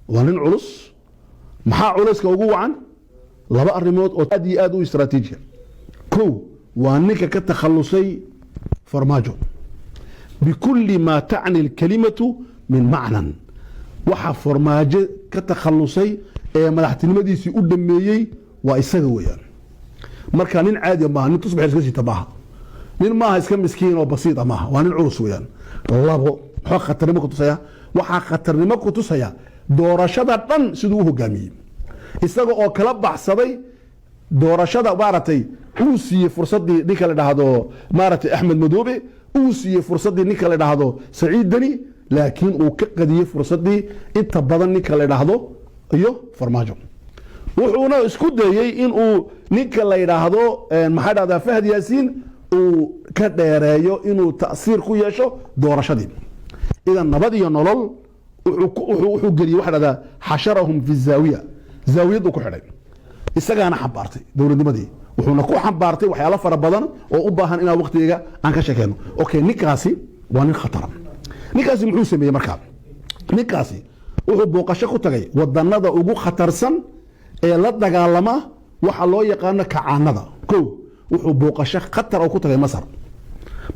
Waa nin culus. Maxaa culayska ugu wacan? Laba arrimood oo aad iyo aad u istaraatiijiya. Kow, waa ninka ka takhalusay Farmaajo بكل ما تعني الكلمة من معنى. Waxa Farmaajo ka takhalusay ee madaxtinimadiisii u dhameeyey waa isaga weeyaan. Marka nin caadiya maaha, nin tusbax iska sita maaha, nin maaha iska miskiin oo basiita maaha, waa nin culus weeyaan. Labo, muxuu khatarnimo ku tusaya? Waxaa khatarnimo ku tusaya doorashada dhan siduu u hogaamiyey, isaga oo kala baxsaday doorashada. Maaragtay, uu siiyey fursadii ninka la dhahdo, maaragtay, Axmed Madoobe, uu siiyey fursadii ninka la dhahdo Saciid Deni, laakiin uu ka qadiyey fursadii inta badan ninka la dhahdo iyo Farmaajo. Wuxuuna isku dayey inuu ninka la yidhaahdo, maxaa dhahdaa, Fahad Yaasiin uu ka dheereeyo inuu ta'siir ku yeesho doorashadii. Idan Nabad iyo Nolol wuxuu geliyey waxa dhahdaa حشرهم في الزاوية, zaawiyad uu ku xidhay. Isagaana xambaartay dowladnimadii, wuxuuna ku xambaartay waxyaalo fara badan oo u baahan inaan waqtiga aan ka sheekeyno. Okay, ninkaasi waa nin khatara. Ninkaasi muxuu sameeyey? Markaa ninkaasi wuxuu booqasho ku tagay wadanada ugu khatarsan ee la dagaalama waxa loo yaqaano kacaanada. Ko, wuxuu booqasho khatar oo ku tagay Masar.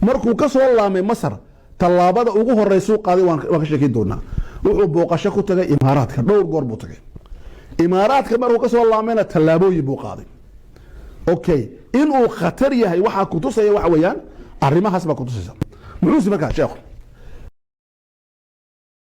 Markuu ka soo laamay Masar, tallaabada ugu horeysuu qaaday waan ka sheekeyn doonaa. Wuxuu booqasho ku tagay Imaaraadka, dhowr goor buu tagay Imaaraadka. Markuu ka soo laamayna, tallaabooyin buu qaaday. Okay, inuu khatar yahay waxaa kutusaya waxa weeyaan arrimahaas baa kutusaysa. Muxuuse markaa sheekhu